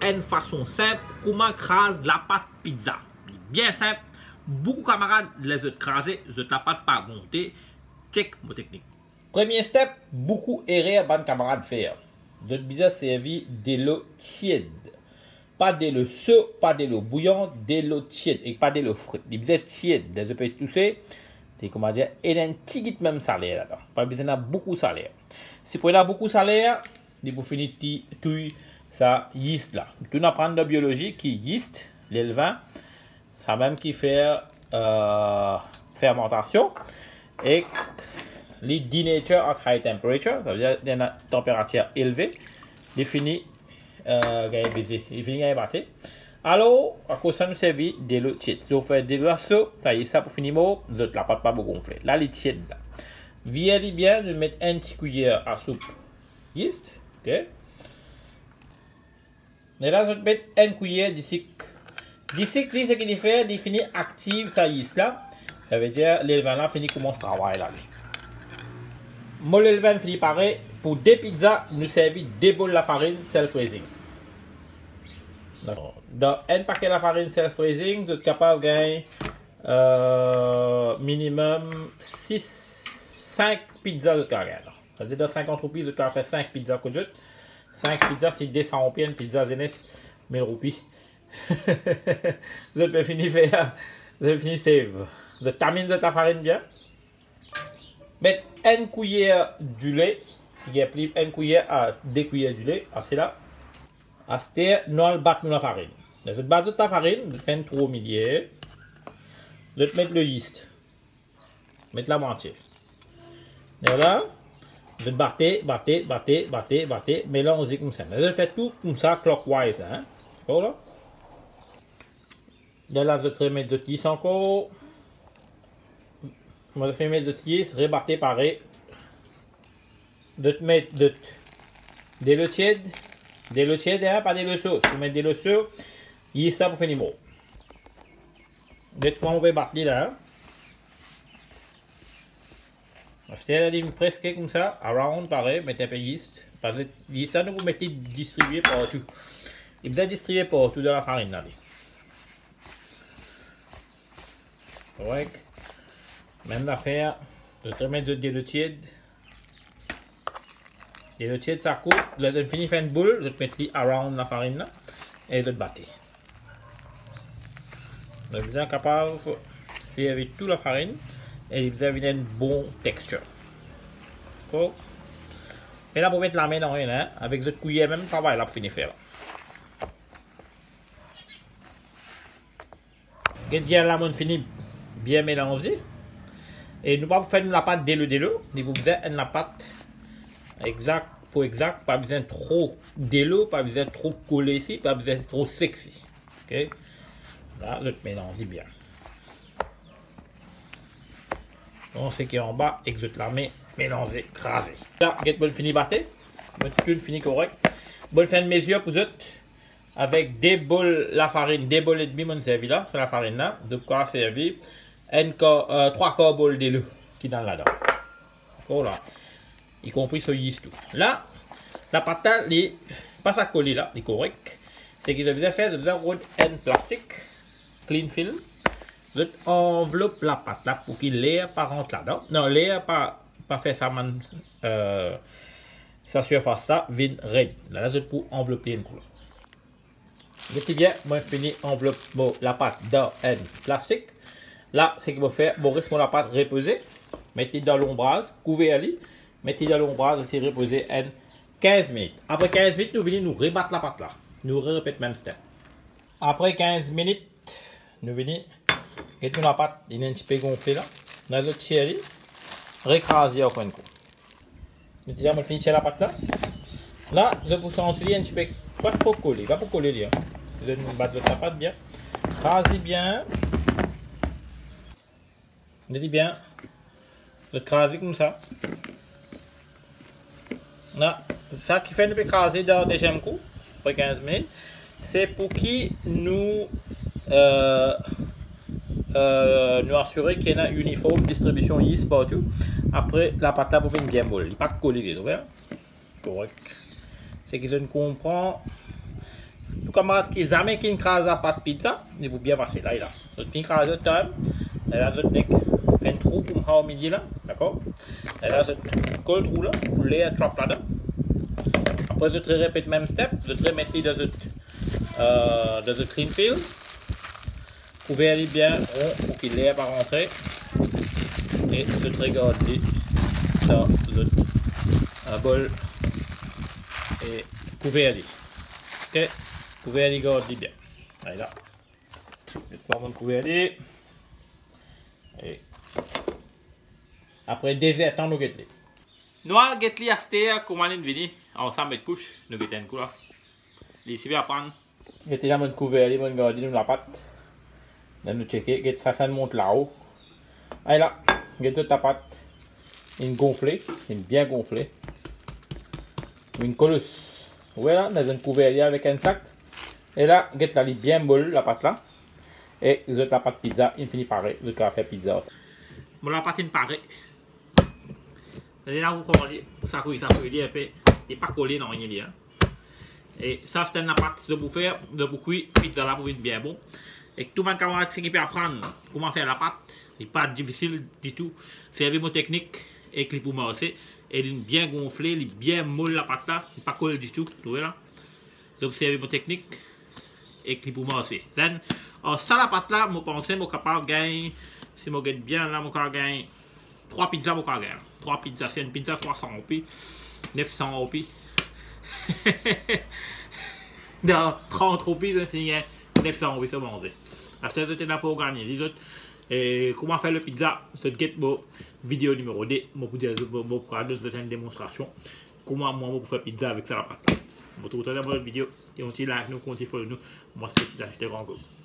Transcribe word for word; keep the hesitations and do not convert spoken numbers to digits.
enn fason sinp kouma kraz lapat pizza. Li bien sinp, boukou kamarad, ler zot kraze, zot lapat pa gonte. Chek mo teknik. Premie step, boukou erer bann kamarad fer. Zot bizin servi delo tied. Pa delo so, pa delo bouyan, delo tied, e pa delo fre. Li bizin tied. Ler zot pe touse, li koumadir ena enn tigit mem saler ladan. Pa bizin ena boukou saler. Si pou ena boukou saler, li pou fini ti-, touy sa yist la. To'nn aprann dan biolozi ki yist, lelvin, samem ki fer, eh, fermantasion, e li denature at high temperature, savedir dan tanperatir elve, li fini, eh, gagn beze, li fini gagn bate. Alor, akoz sa nou servi delo tied. Si ou fer delo so, sa yist sa pou fini mor, zot lapat pa pou gonfle. La, li tied la. Vir li bien, nou met enn ti kwiyer a soup yist, ok? E la, zot met enn kwiyer disik. Disik, li, seki li fer, li fini aktiv sa yist la. Savedir, lelvin la fini koumans travay la, li. Mo lelvin fini pare, pou de pizza, nou servi de bol lafarinn self-raising. Dakor. Dan enn pake lafarinn self-raising, zot kapav gagn, eh, minimem sis, sink pizza zot kapav gagn. Savedir dan sinkant roupi, zot kapav fer sink pizza kot zot. Sink pizza, si de san roupi, enn pizza zenes, mil roupi. Zot pe fini fer, zot fini save. Zot taminn zot lafarinn bien. Met enn kwiyer dile, li pli enn kwiyer a de kwiyer dile, ase la. Aster, nou al bat nou lafarinn. Zot bat zot lafarinn, zot fer enn trou omilie. Zot met le yist. Met lamwatie. Lerla, zot bate, bate, bate, bate, bate, melanze koumsa. Zot fer tou koumsa clockwise la, hein. Dakor la? Lerla, zot remet zot yist ankor. Zot remet zot yist, rebate parey. Zot met zot delo tied, delo tied, hein, pa delo so. Si ou met delo so, yist sa pou fini mor. Get kouma mo pe bat li la, hein. Aster la, li preske koumsa, around parey, met inpe yist. Parski yist la, nou pou met li distribie partou. Li bizin distribie partou dan lafarinn la, li. Korek. Mem zafer, zot remet zot delo tied. E zot tir sa kout, ler zot fini fer enn boul, zot met li around lafarinn la, e zot bate. Zot bizin kapav servi tou lafarinn, e li bizin vinn enn bon texture. Dakor? E la pou met lame dan enn, hein, avek zot kwiyer mem, travay la pou fini fer la. Get bien la, monn fini bien melanze. E nou pa pou fer nou lapat delo delo, li pou bizin enn lapat egzak, pou egzak, pa bizin tro delo, pa bizin tro kole isi, pa bizin tro sek isi. Ok? La, zot melanze bien. Bon, seki anba, ek zot lame, melanze, kraze. La, get, monn fini bate. Monn tou fini korek. Monn fer enn mezir pou zot. Avek de bol lafarinn, de bol edmi monn servi la, sa lafarinn la. Donk, ou kapav servi enn kar, eh, trwa kar bol delo ki dan ladan. Dakor la? Ikonpri so yis tou. La, lapat la, li pa sa kole la, li korek. Seki zot bizin fer, zot bizin rod enn plastik, cling film. Zot anvlop lapat la pou ki ler pa rant ladan. Non, ler pa, pa fer sa bann, eh, sa sirfas la vinn red. La, la zot pou anvlop li enn kou la. Get bien, monn fini anvlop mo lapat dan enn plastik. La, seki mo fer, mo les mo lapat repoze, met li dan lonbraz, kouver li, met li dan lonbraz, les li repoze enn kinz minit. Apre kinz minit, nou vini, nou rebat lapat la. Nou rerepet mem step. Apre kinz minit, nou vini, get nou lapat, li enn tipe gonfle la. Nou al zot tir li, rekraz li ankor enn kou. Deza, monn fini tir lapat la. La, zot pou santi li enn tipe, pa tro kole, pa pou kole li, hein. Si zot bat zot lapat bien. Kraz li bien. Get bien. Zot kraz li koumsa. La, sa ki fer nou pe kraze dan deziem kou, apre kinz minit, se pou ki nou, eh, eh, nou asire ki ena iniform distribision yis partou. Apre, lapat la pou vinn bien mol. Li pa kole, ou trouve, hein? Korek. Seki zot konpran, Tou kamarad ki zame ki'nn kraz lapat pizza, li pou bien pase la, la. Zot finn kraz zot kanmem. Lerla zot nek fer enn trou koumsa omilie la, dakor? Lerla zot kol trou la pou ler trap ladan. Apre zot rerepet mem step, zot remet li dan zot, euh, dan zot cling film. Kouver li bien ron pou ki ler pa rantre. E zot regard li dan zot, euh, bol e kouver li. Ok, kouver li, gard li bien. Ala. Zot pran bann kouver li. E apre de zer tan nou get li. Nou al get li aster kouma li'nn vini. Ansam met kous, nou get enn kou la. Li sipe aprann. Get li la, mo'nn kouver li, mo'nn gard li, nou lapat. La nou tcheke, get sa, sa mont lao. Ala, get zot lapat. Li'nn gonfle, li'nn bien gonfle. Li'nn kolous. Ou la, nou zot kouver li avek enn sak. E la, get la, li bien mol, lapat la. E zot lapat pizza, li'nn fini pare, zot kapav fer pizza. Mo lapat inn pare. Gete la, ou kouma li, sa kwi, sa kwi, li enpe, li pa kole nanye li, hein. E sa, se enn lapat, zot pou fer, zot pou kwi, pizza la pou vinn bien bon. E tou bann kamarad ki pe aprann kouma fer lapat, li pa difisil ditou. Servi mo teknik, ek li pou marse. E li bien gonfle, li bien mol lapat la, li pa kol ditou, trouve la. Zot servi mo teknik, ek li pou marse. Then, ar sa lapat la, mo panse mo kapav gagn, si mo get bien la, mo kapav gagn trwa pizza, mo kapav gagn. Trwa pizza, se enn pizza trwa san roupi, nef san roupi. Dan trant roupi, zot fini gagn nef san roupi, sa manze. Aster zot ena pou organiz zot, e kouma fer le pizza, zot get mo video nimero de, mo pou dir zot, mo, mo pou donn zot enn demonstrasion. Kouma mwa, mo pou fer pizza avek sa lapat. Mo trouv twa dan mo lot video. E kontign like nou, kontign follow nou. Mwa se Petit Acheteur Grand Gaube.